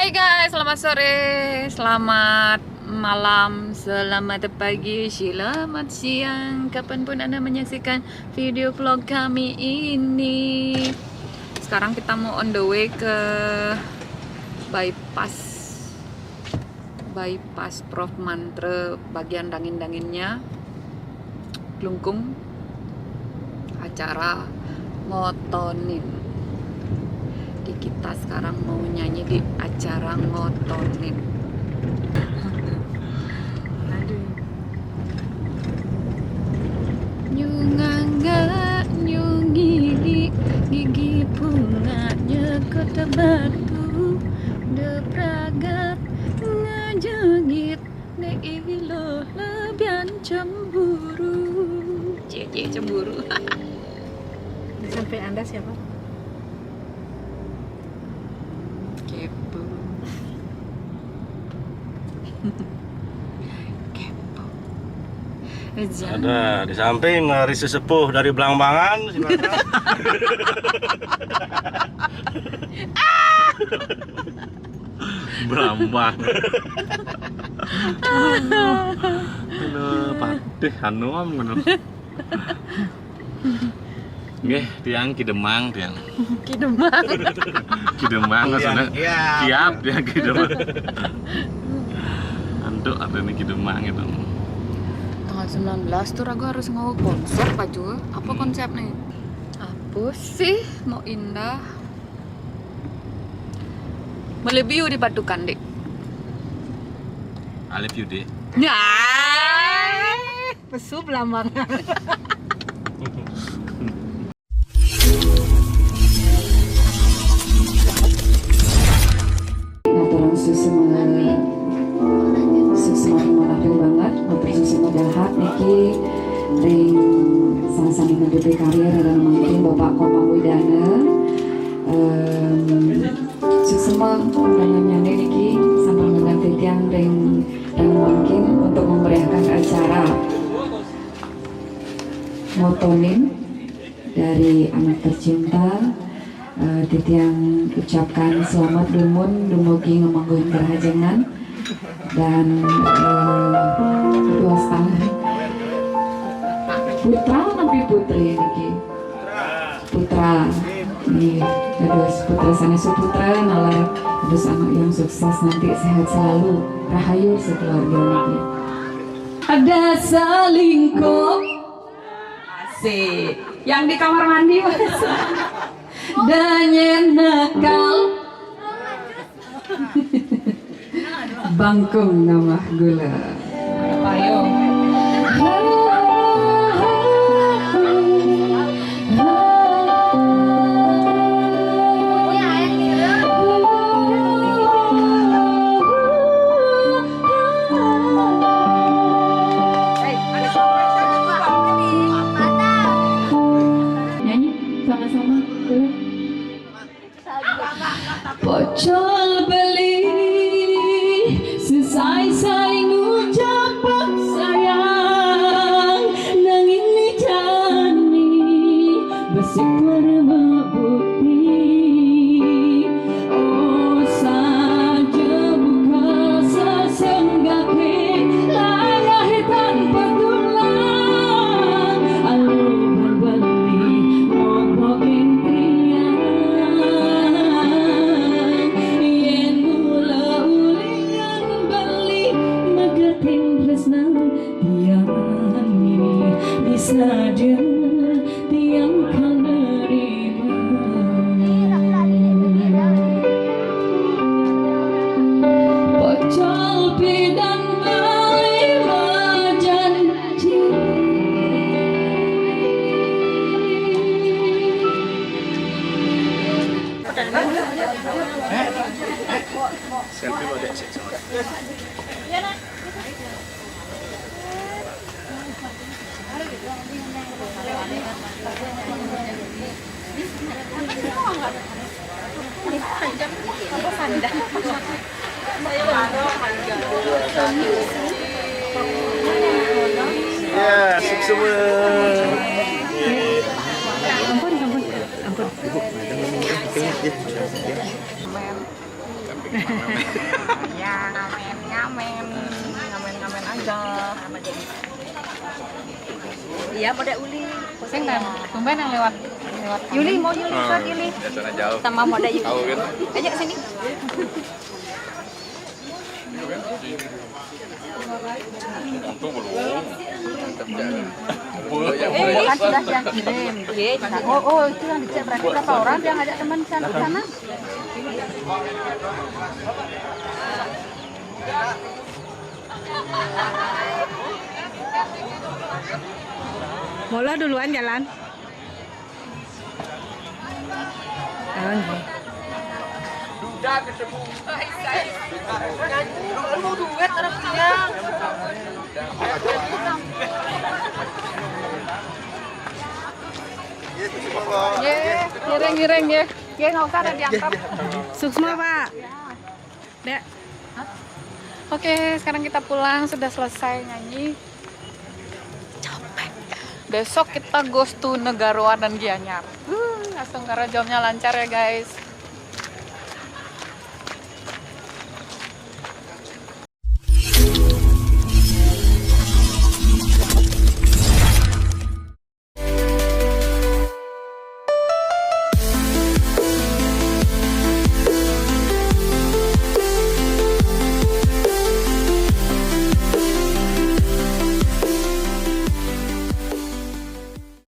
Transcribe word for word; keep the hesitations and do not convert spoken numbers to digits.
Hai guys, selamat sore, selamat malam, selamat pagi, selamat siang, kapanpun Anda menyaksikan video vlog kami ini. Sekarang kita mau on the way ke bypass, bypass Prof Mantra bagian Dangin-Danginnya, Klungkung, acara Ngotonin. Di kita sekarang mau nyanyi di acara Ngotonin. Aduh. Nyunganga nyungigi, gigi bunga nyekot batu, depragat ngejegit, ne ilo lebihan cemburu. Cie, cie, cemburu. Sampai Anda siapa? Kepo. Kepo. Ada di samping dari sesepuh dari Belambangan, silakan. Belambangan. Halo, patih anu am ngono. Nggih, tiang Kidemang, tiang. Kidemang. Kidemang, iya, maksudnya. Iya. Siap, tiang Kidemang. Antuk, artinya Kidemang itu. Tanggal sembilan belas tuh ragu harus nggawa konsep, Pak Jul. Apa konsepnya? Apa sih? Mau indah. Melebiu di Batu Kandik. I love you, Dek. Ya. Pesu Belambangan. Ngaturang suksma, suksma ring manah ring banget, matur suksma dahat niki ring sane-sane ngedupi karya ring mangkin Bapak Komang Widana. Em, suksma undangan nyane niki sampun ngundang titiang ring ring mangkin untuk memeriahkan acara Ngotonin dari anak tercinta. Eh, titiang ucapkan selamat dumun dumugi ngamangguhin karahajengan dan, eh, duas tangan. Putra napi putri niki? Putra. Nggih, dados putra sane suputra, nalar dados anak yang sukses nanti, sehat selalu, rahayu sekeluarga niki. Ada selingkuh. Asik. Yang di kamar mandi, Mas. Danyen nakal. Bangkung nambah gula. Ayo. Nyanyi sama-sama, boleh? Pocol beli, sesai-sai ngucap sayang, nanging ni jani besik perma bukti. Oh, saja buka sesenggake, larahe tanpa tulang, alu berbeli, mopo intrian. Yen mula ulian beli, megating tresna tiang ini disaja tiang kang nerima. Pocol pidan bali majanji. Selfie lo, Dek, sik, sama. Ya, sukses. Ampun, ampun, ampun. Ya, ngamen, ngamen. Ngamen, ngamen aja. Iya, mau ada uli. Sing kan, tumben yang lewat lewat. Yuli, mau Yuli, ikut Yuli. Biasanya jauh. Sama mau ada Yuli. Tahu kan? Ayo sini. Untung belum. Eh, kan sudah yang kirim. Iya, di sana. Oh, oh, itu yang dicek berarti berapa orang yang ngajak teman sana sana? Mula duluan jalan. Oh, nggih. Ye, ngiring ngiring ye. Ye, nggak usah ada diangkat. Suksma, Pak. Dek. Oke, sekarang kita pulang, sudah selesai nyanyi. Capek. Besok kita goes to Negaroan dan Gianyar. Uh, langsung karena jamnya lancar ya guys.